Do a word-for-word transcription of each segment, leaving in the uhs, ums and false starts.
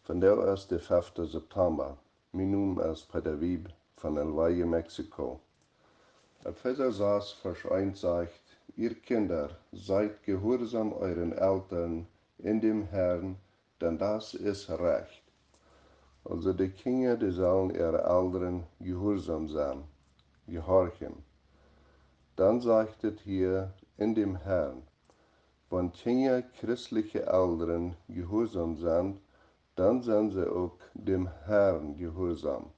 Vondoag es de fefte September. Mien Nomen es Peter Wiebe von El Valle, Mexiko. Efeesa sas, Varsch eent sajcht: Ihr Kinder, seid gehorsam euren Eltern in dem Herrn, denn das ist recht. Also de Kjinja, dee sellen äare Elren jehuarsom sennen, jehorchen. Dan sajcht et hia: in dem Herrn. Wan Kjinja christelje Elren jehuarsom sent, dan sent see uk däm Herrn jehuarsom.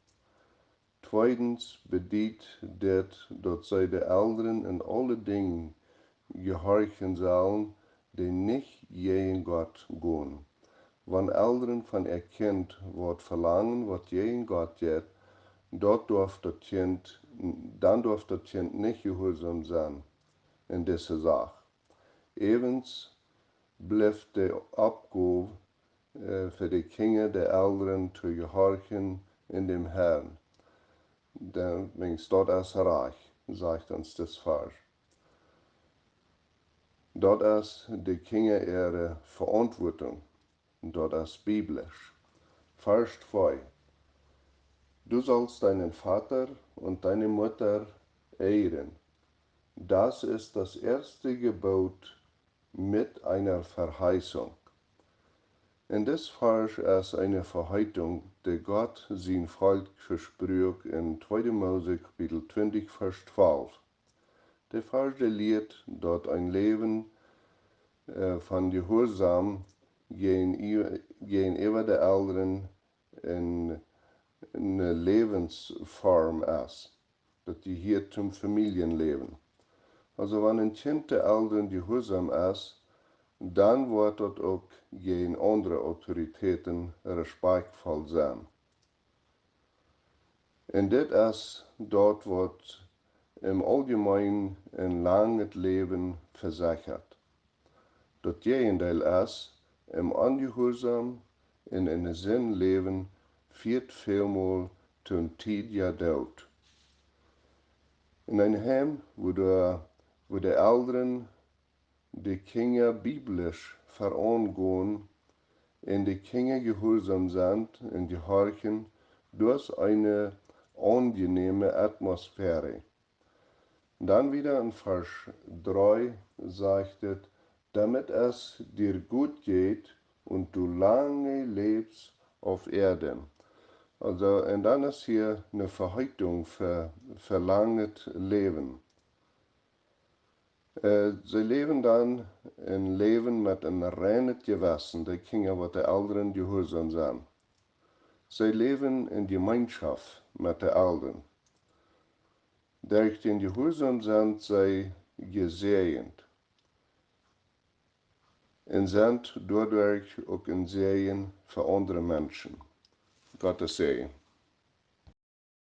Tweedens bediet dit, daut see de Elren en aule Dinja jehorchen sellen, dee nich jäajen Gott gonen. Wan Elren von äa Kjint waut velangen, waut jäajen Gott jeit, daut doaf daut Kjint, dan doaf daut Kjint nich jehuarsom sennen en dise Sach. Äwent blift de Oppgow, äh, fa de Kjinja, de Elren to jehorchen in dem Herrn. Dan, wiels daut es rajcht, sajcht ons dis Varsch. Daut es de Kjinja äare Veauntwuatunk. Daut es biblisch. Varsch twee: Du sollst deinen Vater und deine Mutter ehren. Das ist das erste Gebot mit einer Verheißung. En dis Varsch es eene Veheitunk, dee Gott sien Volkj vespruak en tweede Mose Kapitel twintich, Varsch twalf. De Varsch, dee lieet, daut een Läwen, äh, von Jehuarsom jäajen-, jäajenäwa de Elren en, en eene Läwensform es. Daut jehieet toom Famieljenläwen. Also, wan een Kjint de Elren jehuarsom es, dan woat daut uk jäajen aundre Autoritäten respektvoll sennen. Un dit es daut, waut em Auljemeenen een langet Läwen vesechat. Daut Jäajendeel es, em Onjehuarsom un en de Sind läwen, fieet välmol toom tiedjen Doot. En een Heim, wua de, wua de Elren de Kjinja biblisch veaungonen un de Kjinja jehuarsom sent un jehorchen, doa es eene aunjenäme Atmosphäre. Dan wieda en Varsch dree sajcht et: Damit es dir gut geht und du lange lebst auf Erden. Also, un dan es hia eene Veheitunk fa, fa langet Läwen. Äh, see läwen dan een Läwen met een reinet Jewessen, de Kjinja, waut de Elren jehuarsom sent. See läwen en Jemeenschoft met de Elren. Derch dän Jehuarsom sent see jesäajent un sent doaderch uk een Säajen fa aundre Menschen. Gottes Säajen.